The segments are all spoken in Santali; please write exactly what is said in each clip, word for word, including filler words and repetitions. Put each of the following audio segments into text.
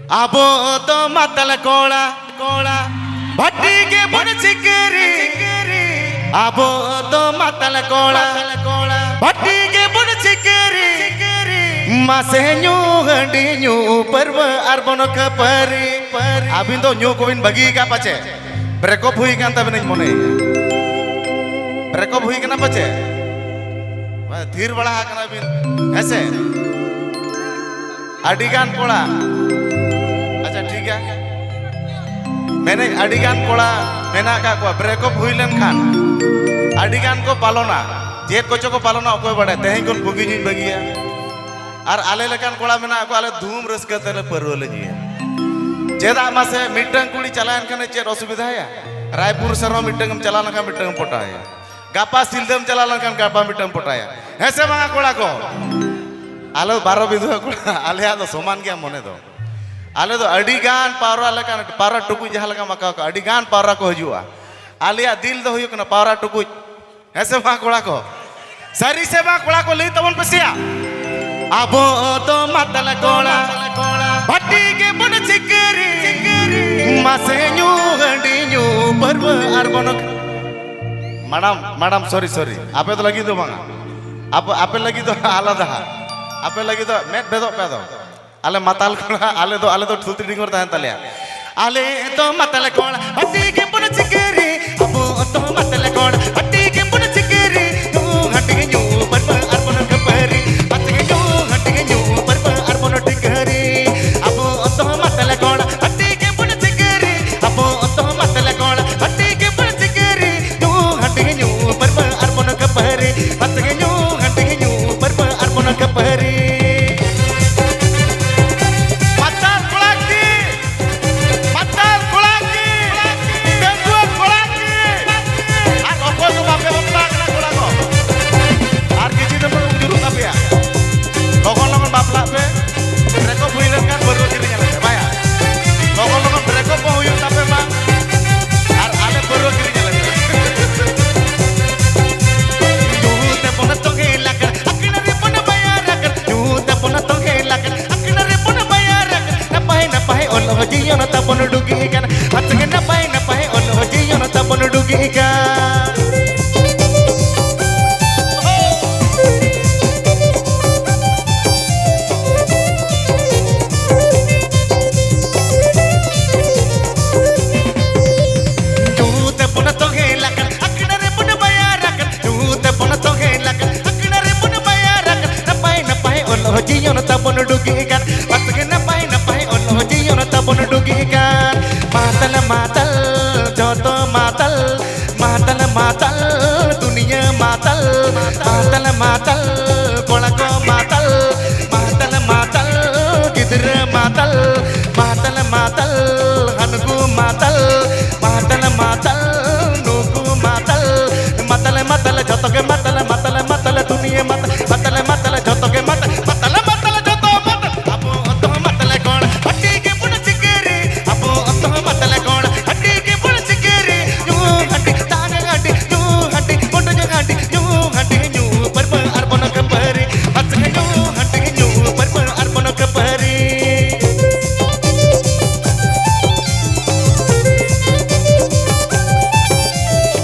ᱟᱵᱚ ᱫᱚ ᱢᱟᱛᱟᱞ ᱠᱚᱲᱟ, ᱠᱚᱲᱟ, ᱵᱷᱟᱹᱴᱤ ᱜᱮᱵᱚᱱ ᱪᱤᱠᱟᱹᱨᱤ᱾ ᱟᱵᱚ ᱫᱚ ᱢᱟᱛᱟᱞ ᱠᱚᱲᱟ, ᱠᱚᱲᱟ, ᱵᱷᱟᱹᱴᱤ ᱜᱮᱵᱚᱱ ᱪᱤᱠᱟᱹᱨᱤ᱾ ᱢᱟᱥᱮ ᱧᱩ ᱦᱟᱺᱰᱤ ᱧᱩ ᱯᱟᱹᱨᱣᱟᱹ ᱟᱨ ᱵᱚᱱ ᱠᱷᱟᱹᱯᱟᱹᱨᱤ᱾ ᱟᱹᱵᱤᱱ ᱫᱚ ᱧᱩ ᱠᱚᱵᱤᱱ ᱵᱟᱹᱜᱤ ᱟᱠᱟᱫ ᱯᱟᱪᱮ? ᱵᱨᱮᱠᱚᱯ ᱦᱩᱭ ᱟᱠᱟᱱ ᱛᱟᱵᱤᱱᱟᱹᱧ ᱢᱚᱱᱮᱭᱟ᱾ ᱵᱨᱮᱠᱚᱯ ᱦᱩᱭ ᱟᱠᱟᱱᱟ ᱯᱟᱪᱮ? ᱛᱷᱤᱨ ᱵᱟᱲᱟ ᱟᱠᱟᱱᱟ ᱵᱤᱱ, ᱦᱮᱸᱥᱮ? ᱟᱹᱰᱤ ᱜᱟᱱ ᱠᱚᱲᱟ, ᱟᱪᱪᱷᱟ, ᱴᱷᱤᱠ ᱜᱮᱭᱟ᱾ ᱢᱮᱱᱮᱫ, ᱟᱹᱰᱤ ᱜᱟᱱ ᱠᱚᱲᱟ ᱢᱮᱱᱟᱜ ᱟᱠᱟᱫ ᱠᱚᱣᱟ, ᱵᱨᱮᱠᱚᱯ ᱦᱩᱭ ᱞᱮᱱᱠᱷᱟᱱ ᱟᱹᱰᱤ ᱜᱟᱱ ᱠᱚ ᱯᱟᱞᱚᱱᱟ᱾ ᱪᱮᱫ ᱠᱚᱪᱚ ᱠᱚ ᱯᱟᱞᱚᱱᱟ, ᱚᱠᱚᱭ ᱵᱟᱲᱟᱭ? ᱛᱮᱦᱮᱧ ᱠᱷᱚᱱ ᱵᱩᱜᱤ ᱧᱩᱧ ᱵᱟᱹᱜᱤᱭᱟ᱾ ᱟᱨ ᱟᱞᱮ ᱞᱮᱠᱟᱱ ᱠᱚᱲᱟ ᱢᱮᱱᱟᱜ ᱠᱚᱣᱟ, ᱟᱞᱮ ᱫᱷᱩᱢ ᱨᱟᱹᱥᱠᱟᱹ ᱛᱮᱞᱮ ᱯᱟᱹᱨᱣᱟᱹ ᱞᱮ ᱧᱩᱭᱟ᱾ ᱪᱮᱫᱟᱜ ᱢᱟᱥᱮ? ᱢᱤᱫᱴᱟᱝ ᱠᱩᱲᱤ ᱪᱟᱞᱟᱣᱮᱱ ᱠᱷᱟᱱᱮ ᱪᱮᱫ ᱚᱥᱩᱵᱤᱫᱷᱟᱭᱟ? ᱨᱟᱭᱯᱩᱨ ᱥᱮᱫ ᱨᱮᱦᱚᱸ ᱢᱤᱫᱴᱟᱝ ᱮᱢ ᱪᱟᱞᱟᱣ ᱞᱮᱱᱠᱷᱟᱱ ᱢᱤᱫᱴᱟᱝ ᱮᱢ ᱯᱚᱴᱟᱣᱮᱭᱟ᱾ ᱜᱟᱯᱟ ᱥᱤᱞᱫᱟᱹᱢ ᱪᱟᱞᱟᱣ ᱞᱮᱱᱠᱷᱟᱱ ᱜᱟᱯᱟ ᱢᱤᱫᱴᱟᱝ ᱯᱚᱴᱟᱭᱟ᱾ ᱦᱮᱸ ᱥᱮ ᱵᱟᱝᱟ ᱠᱚᱲᱟ ᱠᱚ? ᱟᱞᱮ ᱵᱟᱨᱚ ᱵᱤᱫᱷᱩᱣᱟᱹ ᱠᱚᱲᱟ, ᱟᱞᱮᱭᱟᱜ ᱫᱚ ᱥᱚᱢᱟᱱ ᱜᱮᱭᱟ ᱢᱚᱱᱮ ᱫᱚ᱾ ᱟᱞᱮ ᱫᱚ ᱟᱹᱰᱤ ᱜᱟᱱ ᱯᱟᱣᱨᱟ ᱞᱮᱠᱟᱱ, ᱯᱟᱣᱨᱟ ᱴᱩᱠᱩᱡ ᱡᱟᱦᱟᱸ ᱞᱮᱠᱟᱢ ᱟᱸᱠᱟᱣ ᱠᱟᱜᱼᱟ, ᱟᱹᱰᱤ ᱜᱟᱱ ᱯᱟᱣᱨᱟ ᱠᱚ ᱦᱤᱡᱩᱜᱼᱟ᱾ ᱟᱞᱮᱭᱟᱜ ᱫᱤᱞ ᱫᱚ ᱦᱩᱭᱩᱜ ᱠᱟᱱᱟ ᱯᱟᱣᱨᱟ ᱴᱩᱠᱩᱡ᱾ ᱦᱮᱸ ᱥᱮ ᱵᱟᱝ ᱠᱚᱲᱟ ᱠᱚ? ᱥᱟᱹᱨᱤ ᱥᱮ ᱵᱟᱝ ᱠᱚᱲᱟ ᱠᱚ, ᱞᱟᱹᱭ ᱛᱟᱵᱚᱱ ᱯᱮ ᱥᱮᱭᱟ᱾ ᱟᱵᱚ ᱫᱚ ᱢᱟᱛᱟᱞ ᱠᱚᱲᱟ, ᱵᱷᱟᱹᱴᱤ ᱜᱮᱵᱚᱱ ᱪᱤᱠᱟᱹᱨᱤ᱾ ᱢᱟᱥᱮ ᱧᱩ ᱦᱟᱺᱰᱤ ᱧᱩ ᱯᱟᱹᱨᱣᱟᱹ ᱟᱨ ᱵᱚᱱ ᱢᱮᱰᱟᱢ, ᱢᱮᱰᱟᱢ, ᱥᱚᱨᱤ, ᱥᱚᱨᱤ, ᱟᱯᱮ ᱫᱚ ᱞᱟᱹᱜᱤᱫ ᱫᱚ ᱵᱟᱝᱟ, ᱟᱯᱮ, ᱟᱯᱮ ᱞᱟᱹᱜᱤᱫ ᱫᱚ ᱟᱞᱟᱫᱟ, ᱟᱯᱮ ᱞᱟᱹᱜᱤᱫ ᱫᱚ ᱢᱮᱫ ᱵᱮᱫᱚᱜ ᱯᱮ ᱟᱫᱚ᱾ ᱟᱞᱮ ᱢᱟᱛᱟᱞ ᱠᱚᱲᱟ, ᱟᱞᱮ ᱫᱚ, ᱟᱞᱮ ᱫᱚ ᱛᱷᱩᱛᱤ ᱰᱤᱝᱜᱚᱨ ᱛᱟᱦᱮᱱ ᱛᱟᱞᱮᱭᱟ᱾ ᱟᱞᱮ ᱫᱚ ᱢᱟᱛᱟᱞ ᱠᱚᱲᱟ, ᱵᱷᱟᱹᱴᱤ ᱜᱮᱵᱚᱱ ᱪᱤᱠᱟᱹᱨᱤ᱾ ᱟᱵᱚ ᱫᱚ ᱢᱟᱛᱟᱞ ᱠᱚᱲᱟ, ᱵᱷᱟᱹᱴᱤ ᱜᱮᱵᱚᱱ ᱪᱤᱠᱟᱹᱨᱤ᱾ ᱧᱩ ᱦᱟᱺᱰᱤ ᱧᱩ ᱯᱟᱹᱨᱣᱟᱹ ᱟᱨ ᱵᱚᱱ ᱠᱷᱟᱹᱯᱟᱹᱨᱤ᱾ ᱵᱟᱥ ᱜᱮ ᱧᱩ ᱦᱟᱺᱰᱤ ᱧᱩ ᱯᱟᱹᱨᱣᱟᱹ ᱟᱨ ᱵᱚᱱ ᱴᱤᱠᱟᱹᱨᱤ᱾ ᱟᱵᱚ ᱫᱚ ᱢᱟᱛᱟᱞ ᱠᱚᱲᱟ, ᱵᱷᱟᱹᱴᱤ ᱜᱮᱵᱚᱱ ᱪᱤᱠᱟᱹᱨᱤ᱾ ᱟᱵᱚ ᱫᱚ ᱢᱟᱛᱟᱞ ᱠᱚᱲᱟ, ᱵᱷᱟᱹᱴᱤ ᱜᱮᱵᱚᱱ ᱪᱤᱠᱟᱹᱨᱤ᱾ ᱧᱩ ᱦᱟᱺᱰᱤ ᱧᱩ ᱯᱟᱹᱨᱣᱟᱹ ᱟᱨ ᱵᱚᱱ ᱠᱷᱟᱹᱯᱟᱹᱨᱤ᱾ ᱵᱟᱥ ᱜᱮ ᱧᱩ ᱦᱟᱺᱰᱤ ᱧᱩ ᱯᱟᱹᱨᱣᱟᱹ ᱟᱨ ᱵᱚᱱ ᱠᱷᱟᱹᱯᱟᱹᱨᱤ᱾ ᱢᱟᱛᱟᱞ ᱠᱚᱲᱟ ᱠᱤ, ᱢᱟᱛᱟᱞ ᱠᱚᱲᱟ ᱠᱤ, ᱚᱞᱚᱜ ᱡᱤᱭᱚᱱ ᱛᱟᱵᱚᱱ ᱰᱩᱜᱤ ᱠᱟᱱ, ᱟᱛᱮ ᱱᱟᱯᱟᱭ ᱱᱟᱯᱟᱭ ᱚᱞᱚᱜ ᱡᱤᱭᱚᱱ ᱛᱟᱵᱚᱱ ᱰᱩᱜᱤ ᱠᱟᱱ᱾ ᱧᱩ ᱛᱮᱵᱚᱱ ᱛᱚᱸᱜᱮ ᱞᱟᱠᱟᱱ, ᱟᱠᱷᱲᱟ ᱨᱮᱵᱚᱱ ᱵᱟᱭᱟᱨ ᱟᱠᱟᱱ, ᱧᱩ ᱛᱮᱵᱚᱱ ᱛᱚᱸᱜᱮ ᱞᱟᱠᱟᱱ, ᱟᱠᱷᱲᱟ ᱨᱮᱵᱚᱱ ᱵᱟᱭᱟᱨ ᱟᱠᱟᱱ, ᱱᱟᱯᱟᱭ ᱱᱟᱯᱟᱭ ᱚᱞᱚᱜ ᱡᱤᱭᱚᱱ ᱛᱟᱵᱚᱱ ᱰᱩᱜᱤ ᱠᱟᱱ, ᱟᱛᱮ ᱱᱟᱯᱟᱭ ᱱᱟᱯᱟᱭ ᱚᱞᱚᱜ ᱡᱤᱭᱚᱱ ᱛᱟᱵᱚᱱ ᱰᱩᱜᱤ ᱠᱟᱱ᱾ ᱢᱟᱛᱟᱞ ᱢᱟᱛᱟᱞ ᱡᱚᱛᱚ ᱢᱟᱛᱟᱞ, ᱢᱟᱛᱟᱞ ᱢᱟᱛᱟᱞ ᱫᱩᱱᱤᱭᱟᱹ ᱢᱟᱛᱟᱞ, ᱢᱟᱛᱟᱞ ᱢᱟᱛᱟᱞ ᱠᱚᱲᱟ ᱠᱚ ᱢᱟᱛᱟᱞ, ᱢᱟᱛᱟᱞ ᱢᱟᱛᱟᱞ ᱜᱤᱫᱽᱨᱟᱹ ᱢᱟᱛᱟᱞ, ᱢᱟᱛᱟᱞ ᱢᱟᱛᱟᱞ ᱦᱟᱱᱠᱩ ᱢᱟᱛᱟᱞ, ᱢᱟᱛᱟᱞ ᱢᱟᱛᱟᱞ ᱱᱩᱠᱩ ᱢᱟᱛᱟᱞ, ᱢᱟᱛᱟᱞ ᱢᱟᱛᱟᱞ ᱡᱚᱛᱚ ᱜᱮ ᱢᱟᱛᱟᱞ, ᱢᱟᱛᱟᱞ ᱢᱟᱛᱟᱞ ᱫᱩᱱᱤᱭᱟᱹ ᱢᱟᱛᱟᱞ, ᱢᱟᱛᱟᱞ ᱢᱟᱛᱟᱞ ᱡᱚᱛᱚ ᱜᱮ ᱢᱟᱛᱟᱞ, ᱢᱟᱛᱟᱞ ᱢᱟᱛᱟᱞ ᱡᱚᱛᱚ ᱢᱟᱛᱟᱞ᱾ ᱟᱵᱚ ᱚᱛᱚ ᱢᱟᱛᱟᱞ ᱠᱚᱲᱟ ᱦᱟᱹᱴᱤ ᱜᱮ ᱵᱚᱱ ᱪᱤᱠᱟᱹᱨᱤ, ᱟᱵᱚ ᱚᱛᱚ ᱢᱟᱛᱟᱞ ᱠᱚᱲᱟ ᱦᱟᱹᱴᱤ ᱜᱮ ᱵᱚᱱ ᱪᱤᱠᱟᱹᱨᱤ᱾ ᱧᱩ ᱦᱟᱹᱴᱤ, ᱛᱟᱝ ᱦᱟᱹᱴᱤ, ᱧᱩ ᱦᱟᱹᱴᱤ, ᱵᱚᱰᱚᱡ ᱦᱟᱹᱴᱤ, ᱧᱩ ᱦᱟᱹᱴᱤ, ᱧᱩ ᱯᱟᱹᱨᱯᱟᱹ ᱟᱨ ᱵᱚᱱ ᱠᱷᱟᱹᱯᱟᱹᱨᱤ᱾ ᱦᱟᱛ ᱧᱩ ᱦᱟᱹᱴᱤ, ᱧᱩ ᱯᱟᱹᱨᱯᱟᱹ ᱟᱨ ᱵᱚᱱ ᱠᱷᱟᱹᱯᱟᱹᱨᱤ᱾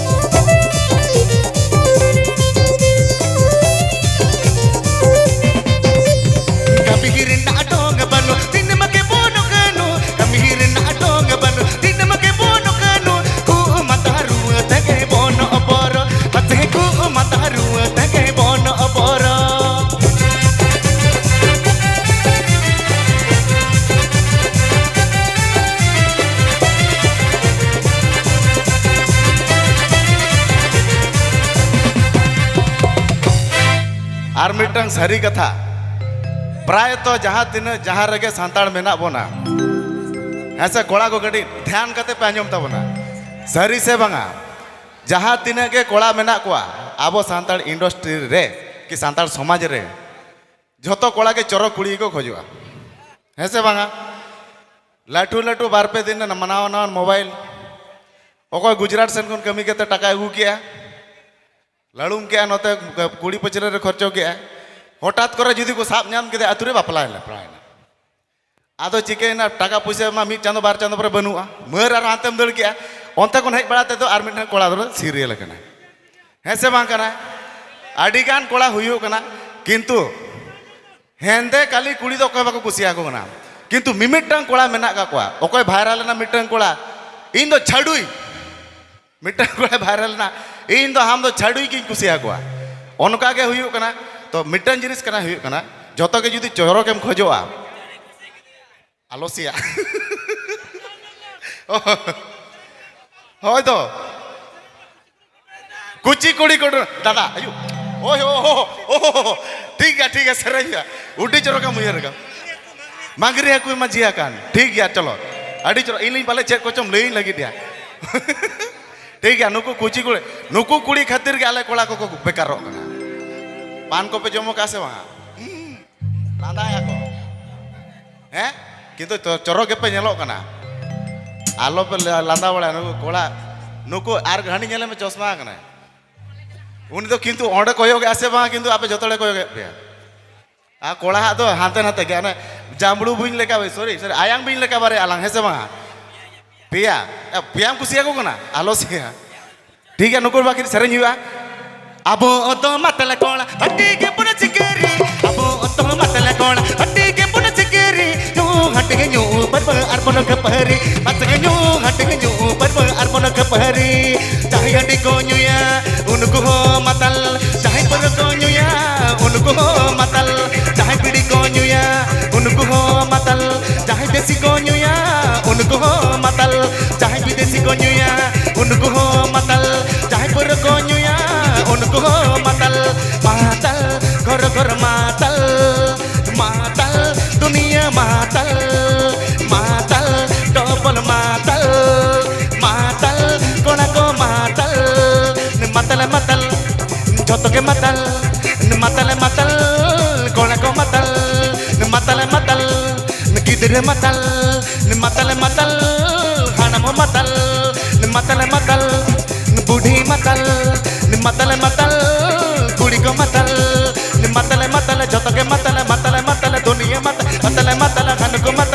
ᱠᱟᱹᱢᱤ ᱨᱮᱱᱟᱜ ᱰᱚᱝ ᱵᱟᱹᱱᱩᱜ, ᱫᱤᱱ ᱢᱟ ᱜᱮ ᱵᱚᱱ ᱠᱟᱹᱱᱩ᱾ ᱠᱟᱹᱢᱤ ᱨᱮᱱᱟᱜ ᱰᱚᱝ ᱵᱟᱹᱱᱩᱜ, ᱫᱤᱱ ᱢᱟ ᱜᱮ ᱵᱚᱱ ᱠᱟᱹᱱᱩ᱾ ᱠᱩ ᱢᱟᱛᱟ ᱨᱩᱣᱟᱹ ᱛᱮᱜᱮ ᱵᱚᱱ ᱚᱵᱚᱨ, ᱯᱟᱛᱮ ᱠᱩ ᱢᱟᱛᱟ ᱨᱩᱣᱟᱹ ᱛᱮᱜᱮ ᱵᱚᱱ ᱚᱵᱚᱨ᱾ ᱟᱨ ᱢᱤᱫᱴᱟᱝ ᱥᱟᱹᱨᱤ ᱠᱟᱛᱷᱟ, ᱯᱨᱟᱭᱛᱚ ᱡᱟᱦᱟᱸ ᱛᱤᱱᱟᱹᱜ ᱡᱟᱦᱟᱸ ᱨᱮᱜᱮ ᱥᱟᱱᱛᱟᱲ ᱢᱮᱱᱟᱜ ᱵᱚᱱᱟ, ᱦᱮᱸ ᱥᱮ ᱠᱚᱲᱟ ᱠᱚ, ᱠᱟᱹᱴᱤᱡ ᱫᱷᱮᱭᱟᱱ ᱠᱟᱛᱮ ᱯᱮ ᱟᱸᱡᱚᱢ ᱛᱟᱵᱚᱱᱟ, ᱥᱟᱹᱨᱤ ᱥᱮ ᱵᱟᱝᱟ? ᱡᱟᱦᱟᱸ ᱛᱤᱱᱟᱹᱜ ᱜᱮ ᱠᱚᱲᱟ ᱢᱮᱱᱟᱜ ᱠᱚᱣᱟ ᱟᱵᱚ ᱥᱟᱱᱛᱟᱲ ᱤᱱᱰᱟᱥᱴᱨᱤ ᱨᱮ ᱠᱤ ᱥᱟᱱᱛᱟᱲ ᱥᱚᱢᱟᱡᱽ ᱨᱮ, ᱡᱷᱚᱛᱚ ᱠᱚᱲᱟ ᱜᱮ ᱪᱚᱨᱚᱠ ᱠᱩᱲᱤ ᱜᱮᱠᱚ ᱠᱷᱚᱡᱚᱜᱼᱟ, ᱦᱮᱸ ᱥᱮ ᱵᱟᱝᱟ? ᱞᱟᱹᱴᱩ ᱞᱟᱹᱴᱩ ᱵᱟᱨ ᱯᱮ ᱫᱤᱱ ᱨᱮᱱᱟᱜ ᱢᱟᱱᱟᱣᱟ ᱱᱟᱣᱟ ᱢᱳᱵᱟᱭᱤᱞ, ᱚᱠᱚᱭ ᱜᱩᱡᱽᱨᱟᱴ ᱥᱮᱱ ᱠᱷᱚᱱ ᱠᱟᱹᱢᱤ ᱠᱟᱛᱮ ᱴᱟᱠᱟᱭ ᱟᱹᱜᱩ ᱠᱮᱜᱼᱟ, ᱞᱟᱹᱲᱩᱢ ᱠᱮᱜᱼᱟ, ᱱᱚᱛᱮ ᱠᱩᱲᱤ ᱯᱟᱹᱪᱨᱟᱹ ᱨᱮ ᱠᱷᱚᱨᱪᱚ ᱠᱮᱜᱼᱟ, ᱦᱚᱴᱟᱛ ᱠᱚᱨᱮ ᱡᱩᱫᱤ ᱠᱚ ᱥᱟᱵ ᱧᱟᱢ ᱠᱮᱫᱮᱭᱟ, ᱟᱹᱛᱩ ᱨᱮ ᱵᱟᱯᱞᱟᱭᱮᱱᱟ, ᱵᱟᱯᱞᱟᱭᱮᱱᱟ᱾ ᱟᱫᱚ ᱪᱤᱠᱟᱹᱭᱮᱱᱟ, ᱴᱟᱠᱟ ᱯᱩᱭᱥᱟᱹ ᱢᱟ ᱢᱤᱫ ᱪᱟᱸᱫᱚ ᱵᱟᱨ ᱪᱟᱸᱫᱚ ᱯᱚᱨᱮ ᱵᱟᱹᱱᱩᱜᱼᱟ, ᱢᱟᱹᱨ ᱟᱨ ᱦᱟᱱᱛᱮᱢ ᱫᱟᱹᱲ ᱠᱮᱜᱼᱟ᱾ ᱚᱱᱛᱮ ᱠᱷᱚᱱ ᱦᱮᱡ ᱵᱟᱲᱟ ᱛᱮᱫᱚ ᱟᱨ ᱢᱤᱫᱴᱟᱝ ᱠᱚᱲᱟ ᱫᱚ ᱥᱤᱨᱤᱭᱟᱞ ᱟᱠᱟᱱᱟᱭ, ᱦᱮᱸ ᱥᱮ ᱵᱟᱝ ᱠᱟᱱᱟ? ᱟᱹᱰᱤ ᱜᱟᱱ ᱠᱚᱲᱟ ᱦᱩᱭᱩᱜ ᱠᱟᱱᱟ, ᱠᱤᱱᱛᱩ ᱦᱮᱸᱫᱮ ᱠᱟᱞᱤ ᱠᱩᱲᱤ ᱫᱚ ᱚᱠᱚᱭ ᱵᱟᱠᱚ ᱠᱩᱥᱤᱭᱟᱠᱚ ᱠᱟᱱᱟ᱾ ᱠᱤᱱᱛᱩ ᱢᱤᱢᱤᱫᱴᱟᱝ ᱠᱚᱲᱟ ᱢᱮᱱᱟᱜ ᱠᱟᱜ ᱠᱚᱣᱟ, ᱚᱠᱚᱭ ᱵᱷᱟᱭᱨᱟᱞ ᱮᱱᱟ ᱢᱤᱫᱴᱟᱝ ᱠᱚᱲᱟ, "ᱤᱧ ᱫᱚ ᱪᱷᱟᱹᱰᱩᱭ", ᱢᱤᱫᱴᱟᱝ ᱠᱚᱲᱟ ᱵᱷᱟᱭᱨᱟᱞ ᱮᱱᱟ, "ᱤᱧ ᱫᱚ ᱟᱢ ᱫᱚ ᱪᱷᱟᱹᱰᱩᱭ ᱜᱤᱧ ᱠᱩᱥᱤᱭᱟᱠᱚᱣᱟ", ᱚᱱᱠᱟ ᱜᱮ ᱦᱩᱭᱩᱜ ᱠᱟᱱᱟ᱾ ᱛᱚ ᱢᱤᱫᱴᱟᱝ ᱡᱤᱱᱤᱥ ᱠᱟᱱᱟ, ᱦᱩᱭᱩᱜ ᱠᱟᱱᱟ, ᱡᱚᱛᱚ ᱜᱮ ᱡᱩᱫᱤ ᱪᱚᱨᱚᱠᱮᱢ ᱠᱷᱚᱡᱚᱜᱼᱟ, ᱟᱞᱚ ᱥᱮᱭᱟ᱾ ᱦᱳᱭ ᱫᱚ᱾ ᱠᱩᱪᱤ ᱠᱩᱲᱤ ᱠᱚ ᱫᱟᱫᱟ, ᱟᱭᱩ᱾ ᱳᱭ, ᱳ, ᱳ, ᱳ, ᱳ, ᱴᱷᱤᱠ ᱜᱮᱭᱟ, ᱴᱷᱤᱠ ᱜᱮᱭᱟ, ᱥᱮᱨᱮᱧ ᱦᱩᱭᱩᱜᱼᱟ᱾ ᱩᱰᱤ ᱪᱚᱨᱚᱠᱮᱢ ᱩᱭᱦᱟᱹᱨ ᱟᱠᱟᱫ᱾ ᱢᱟᱝᱜᱽᱨᱤ ᱦᱟᱹᱠᱩᱭ ᱢᱟᱹᱡᱷᱤ ᱟᱠᱟᱱ᱾ ᱴᱷᱤᱠ ᱜᱮᱭᱟ, ᱪᱚᱞᱚ᱾ ᱟᱹᱰᱤ ᱪᱚᱨᱚᱠ, ᱤᱧ ᱞᱤᱧ ᱯᱟᱞᱮ ᱪᱮᱫ ᱠᱚᱪᱚᱢ ᱞᱟᱹᱭᱟᱹᱧ ᱞᱟᱹᱜᱤᱫ ᱭᱟ᱾ ᱴᱷᱤᱠ ᱜᱮᱭᱟ, ᱱᱩᱠᱩ ᱠᱩᱪᱤ ᱠᱩᱲᱤ, ᱱᱩᱠᱩ ᱠᱩᱲᱤ ᱠᱷᱟᱹᱛᱤᱨ ᱜᱮ ᱟᱞᱮ ᱠᱚᱲᱟ ᱠᱚᱠᱚ ᱵᱮᱠᱟᱨᱚᱜ ᱠᱟᱱᱟ᱾ ᱯᱟᱱ ᱠᱚᱯᱮ ᱡᱚᱢ ᱟᱠᱟᱫ ᱥᱮ ᱵᱟᱝ? ᱞᱟᱸᱫᱟᱭᱟᱠᱚ᱾ ᱦᱮᱸ? ᱠᱤᱱᱛᱩ ᱪᱚ-, ᱪᱚᱨᱚᱠ ᱜᱮᱯᱮ ᱧᱮᱞᱚᱜ ᱠᱟᱱᱟ᱾ ᱟᱞᱚᱯᱮ ᱞᱟ-, ᱞᱟᱸᱫᱟ ᱵᱟᱲᱟᱭᱟ, ᱱᱩᱠᱩ ᱠᱚᱲᱟ, ᱱᱩᱠᱩ ᱟᱨ ᱦᱟᱹᱱᱤ ᱧᱮᱞᱮ ᱢᱮ, ᱪᱚᱥᱢᱟ ᱟᱠᱟᱱᱟᱭ᱾ ᱩᱱᱤ ᱫᱚ ᱠᱤᱱᱛᱩ ᱚᱸᱰᱮ ᱠᱚᱭᱚᱜᱮᱜᱼᱟ ᱥᱮ ᱵᱟᱝ, ᱠᱤᱱᱛᱩ ᱟᱯᱮ ᱡᱚᱛᱚ ᱦᱚᱲᱮ ᱠᱚᱭᱚᱜᱮᱫ ᱯᱮᱭᱟ᱾ ᱟᱨ ᱠᱚᱲᱟ ᱦᱟᱜ ᱫᱚ ᱦᱟᱱᱛᱮ ᱱᱟᱛᱮ ᱜᱮ, ᱚᱱᱮ ᱡᱟᱢᱵᱽᱲᱩ ᱵᱤᱧ ᱞᱮᱠᱟ, ᱥᱚᱨᱤ, ᱥᱚᱨᱤ, ᱟᱭᱟᱝ ᱵᱤᱧ ᱞᱮᱠᱟ ᱵᱟᱨᱭᱟ ᱟᱞᱟᱝ, ᱦᱮᱸ ᱥᱮ ᱵᱟᱝ? ᱯᱮᱭᱟ᱾ ᱮ, ᱯᱮᱭᱟᱢ ᱠᱩᱥᱤᱭᱟᱠᱚ ᱠᱟᱱᱟ? ᱟᱞᱚ ᱥᱮᱭᱟ᱾ ᱴᱷᱤᱠ ᱜᱮᱭᱟ, ᱱᱩᱠᱩ ᱵᱟᱹᱠᱤᱱ ᱥᱮᱨᱮᱧ ᱦᱩᱭᱩᱜᱼᱟ᱾ ᱟᱵᱚ ᱫᱚ ᱢᱟᱛᱟᱞ ᱠᱚᱲᱟ, ᱦᱟᱹᱴᱤ ᱜᱮ ᱵᱚᱱ ᱪᱤᱠᱟᱹᱨᱤ᱾ ᱟᱵᱚ ᱫᱚ ᱢᱟᱛᱟᱞ ᱠᱚᱲᱟ, ᱦᱟᱹᱴᱤ ᱜᱮ ᱵᱚᱱ ᱪᱤᱠᱟᱹᱨᱤ᱾ ᱧᱩ ᱦᱟᱹᱴᱤ ᱜᱮ ᱧᱩ, ᱯᱟᱹᱨᱵᱟᱹ ᱟᱨ ᱵᱚᱱ ᱠᱷᱟᱹᱯᱟᱹᱨᱤ᱾ ᱵᱟᱥ ᱜᱮ ᱧᱩ ᱦᱟᱹᱴᱤ ᱜᱮ ᱧᱩ, ᱯᱟᱹᱨᱵᱟᱹ ᱟᱨ ᱵᱚᱱ ᱠᱷᱟᱹᱯᱟᱹᱨᱤ᱾ ᱡᱟᱦᱟᱸᱭ ᱦᱟᱺᱰᱤ ᱠᱚ ᱧᱩᱭᱟ, ᱩᱱᱠᱩ ᱦᱚᱸ ᱢᱟᱛᱟᱞ᱾ ᱡᱟᱦᱟᱸᱭ ᱯᱟᱹᱨᱵᱟᱹ ᱠᱚ ᱧᱩᱭᱟ, ᱩᱱᱠᱩ ᱦᱚᱸ ᱢᱟᱛᱟᱞ᱾ ᱡᱟᱦᱟᱸᱭ ᱵᱤᱲᱤ ᱠᱚ ᱧᱩᱭᱟ, ᱩᱱᱠᱩ ᱦᱚᱸ ᱢᱟᱛᱟᱞ᱾ ᱡᱟᱦᱟᱸᱭ ᱫᱮᱥᱤ ᱠᱚ ᱧᱩᱭᱟ, ᱩᱱᱠᱩ ᱦᱚᱸ ᱢᱟᱛᱟᱞ᱾ ᱡᱟᱦᱟᱸᱭ ᱵᱤᱫᱮᱥᱤ ᱠᱚ ᱧᱩᱭᱟ, ᱩᱱᱠᱩ ᱦᱚᱸ ᱢᱟᱛᱟᱞ᱾ ᱡᱟᱦᱟᱸᱭ ᱯᱟᱹᱣᱨᱟᱹ ᱠᱚ ᱧᱩᱭᱟ, ᱩᱱᱠᱩ ᱦᱚᱸ ᱢᱟᱛᱟᱞ᱾ ᱢᱟᱛᱟᱞ, ᱜᱷᱚᱨ ᱜᱷᱚᱨ ᱢᱟᱛᱟᱞ᱾ ᱢᱟᱛᱟᱞ, ᱫᱩᱱᱤᱭᱟᱹ ᱢᱟᱛᱟᱞ᱾ ᱢᱟᱛᱟᱞ, ᱰᱚᱵᱚᱞ ᱢᱟᱛᱟᱞ᱾ ᱢᱟᱛᱟᱞ, ᱠᱚᱲᱟ ᱠᱚ ᱢᱟᱛᱟᱞ᱾ ᱢᱟᱛᱟᱞ, ᱢᱟᱛᱟᱞ, ᱡᱷᱚᱛᱚ ᱜᱮ ᱢᱟᱛᱟᱞ᱾ ᱢᱟᱛᱟᱞ, ᱢᱟᱛᱟᱞ, ᱠᱚᱲᱟ ᱠᱚ ᱢᱟᱛᱟᱞ᱾ ᱢᱟᱛᱟᱞ, ᱢᱟᱛᱟᱞ, ᱜᱤᱫᱽᱨᱟᱹ ᱢᱟᱛᱟᱞ᱾ ᱢᱟᱛᱟᱞ, ᱢᱟᱛᱟᱞ, ᱦᱟᱲᱟᱢ ᱦᱚᱸ ᱢᱟᱛᱟᱞ᱾ ᱢᱟᱛᱟᱞ, ᱢᱟᱛᱟᱞ, ᱵᱩᱰᱷᱤ ᱢᱟᱛᱟᱞ᱾ ᱢᱟᱛᱟᱞ, ᱢᱟᱛᱟᱞ, ᱠᱩᱲᱤ ᱠᱚ ᱢᱟᱛᱟᱞ᱾ ᱢᱟᱛᱟᱞ, ᱢᱟᱛᱟᱞ, ᱡᱷᱚᱛᱚ ᱜᱮ ᱢᱟᱛᱟᱞ᱾ ᱢᱟᱛᱟᱞ, ᱢᱟᱛᱟᱞ, ᱫᱩᱱᱤᱭᱟᱹ ᱢᱟᱛᱟᱞ᱾ ᱢᱟᱛᱟᱞ, ᱢᱟᱛᱟᱞ, ᱞᱟᱜᱟᱱ ᱠᱚ ᱢᱟᱛ